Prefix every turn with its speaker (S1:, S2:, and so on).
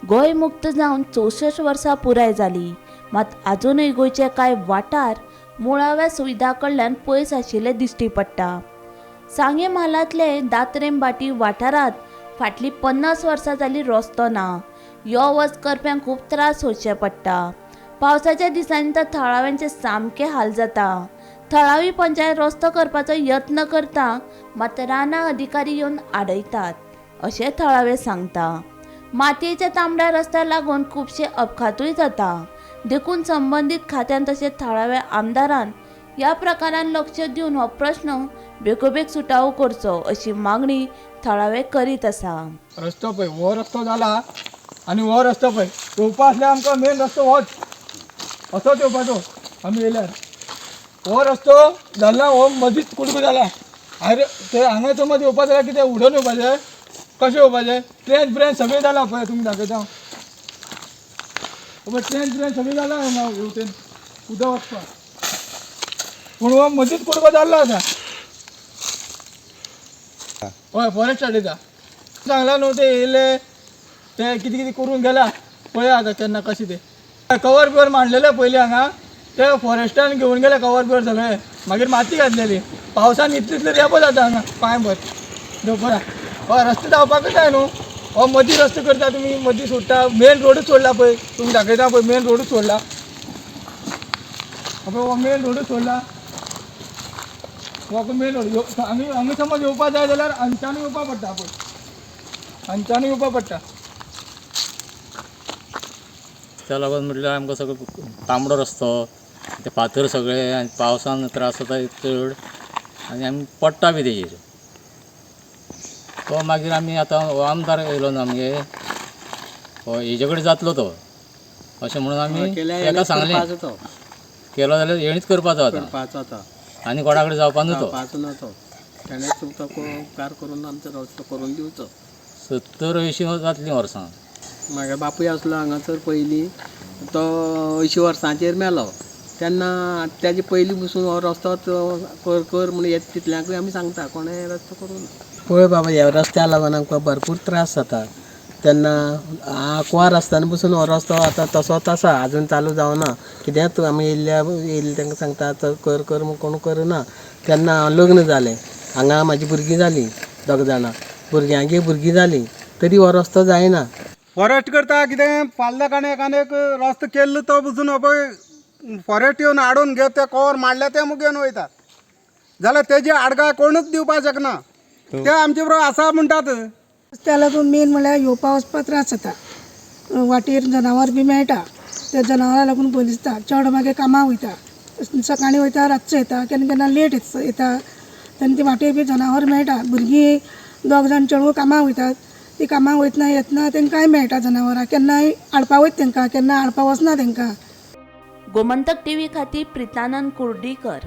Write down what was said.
S1: गोंय मुक्त जावन 64 वर्सां पुराय जाली, मात आजुनूय गोंयचे कांय वाठार मुळाव्या सुविधा कडल्यान पयस आशिल्ले दिश्टी पडटा. सांगें म्हालांतले दात्रेम भाटी वाठारांत फाटलीं 50 वर्सां जाली रस्तो ना. यो वच करप्यांक खूब त्रास सोंसचे पडटा. पावसाच्या दिसांनी तर थळाव्यांचे सामके हाल जाता. थळावी पंचायत रस्तो करपाचो यत्न करता, मात रानां अधिकारी येवन आडयतात अशें थळावे सांगता. मातयेच्या तांबड्या रस्त्याक लागून खुबशे अपघातूय जाता. देखून संबंदीत खात्यान तशेंच थळाव्या आमदारान ह्या प्रकारान लक्ष दिवन हो प्रश्न बेगोबेग सुटावो करचो अशी मागणी थळावे करीत आसा.
S2: रस्तो पळय, हो रस्तो जाला आनी हो रस्तो पळय येवपा आसल्यार आमकां मेन रस्तो होच, असोच येवपाचो आमी येयल्यार. हो रस्तो जाला, हो मदींच कुडको जाला. आरे ते हांगा समज येवपा जाल्यार कितें उडोवन येवपाचें, कशें येवपाचें? ट्रेन ब्रेन सगळें जाला पळय, तुमी दाखयता पळय, ट्रेन ब्रेन सगळें जाला हांगा हेवटेन उदक वचपाक, पूण हो मदींच कुडको जाल्लो आसा. हय, फॉरेस्ट सायडीचा सांगला न्हू, ते येयले ते कितें कितें करून गेला पळया आतां केन्ना कशें ते. कवर बिवर मांडलेले पयलीं हांगा, ते फॉरेस्टान घेवन गेले कवर बिवर सगळे, मागीर माती घातलेली. पावसान इतली इतली रेबो जाता हांगा पांय भर दपरा. हय, रस्ते जावपाकूच जाय न्हू. हो मदीं रस्तो करता तुमी, मदीं सोडटा, मेन रोडूच सोडला पळय, तुमी दाखयता पळय, मेन रोडूच सोडला पळय, हो मेन रोडूच सोडला. हो मेन रोड हांगा हांगा समज येवपा जाय जाल्यार हांगच्यानूय येवपा पडटा पळय, हांगच्यानूय येवपा पडटा.
S3: त्या लागून म्हटल्यार आमकां सगळो तांबडो रस्तो, ते फातर सगळे आनी पावसान त्रास जाता चड आनी आमी पडटा बी तेजेर. तो मागीर आमी आतां हो आमदार येयलो न्हू आमगे, हो हेजे कडेन जातलो तो अशें म्हणून आमी तेका सांगलें. केलो जाल्यार हेणीच करपाचो आतां, आनी कोणा कडेन जावपा न्हू तो.
S4: ताणें तुमकां उपकार करून आमचो रस्तो करून दिवचो.
S3: 70-80 जातलीं वर्सां.
S4: म्हागे बापूय आसलो हांगासर पयलीं, तो 80 वर्सांचेर मेलो. तेन्ना तेजे पयलीं पसून हो रस्तो कर कर म्हूण येता तितल्यांकूय आमी सांगता, कोणें रस्तो करूं ना. पळय बाबा, ह्या रस्त्या लागून आमकां भरपूर त्रास जाता. तेन्ना कुवार आसतना पसून हो रस्तो आतां तसोच आसा, आजून चालू जावना. कित्याक आमी येयल्ल्या येयल्ले तांकां सांगता कर कर म्हूण, कोण करना. तेन्ना हांव लग्न जालें, हांगा म्हाजी भुरगीं जालीं, दोग जाणां भुरग्यांगे भुरगीं जालीं, तरी हो रस्तो जायना.
S5: फॉरेस्ट करता कितें फाल्दां काणे एकान एक रस्तो केल्लो तो पसून पळय फॉरेस्ट येवन हाडून घेत ते कवर मांडल्या ते मुगो घेवन वयतात, जाल्यार तेजे आडगाय कोणूच दिवपाक शकना. ते आमचे बरोबर आसा म्हणटात.
S6: रस्त्या लागून मेन म्हणल्यार येवपा वचपा त्रास जाता. वाटेर जनावर बी मेळटा, त्या जनावरां लागून भंय दिसता. चेडो मागीर कामाक वयता, सकाळीं वयता, रातचो येता, केन्ना केन्ना लेट येता. तेन्ना ती वाटेर बी जनावर मेळटा. भुरगीं दोग जाण चेडवां कामाक वयतात, ती कामाक वयतना येतना तांकांय मेळटा जनावरां, केन्नाय हाडपा वयता तांकां, केन्ना हाडपा वचना तांकां.
S1: गोमंतक टीव्ही खातीर प्रितानंद कुर्डीकर.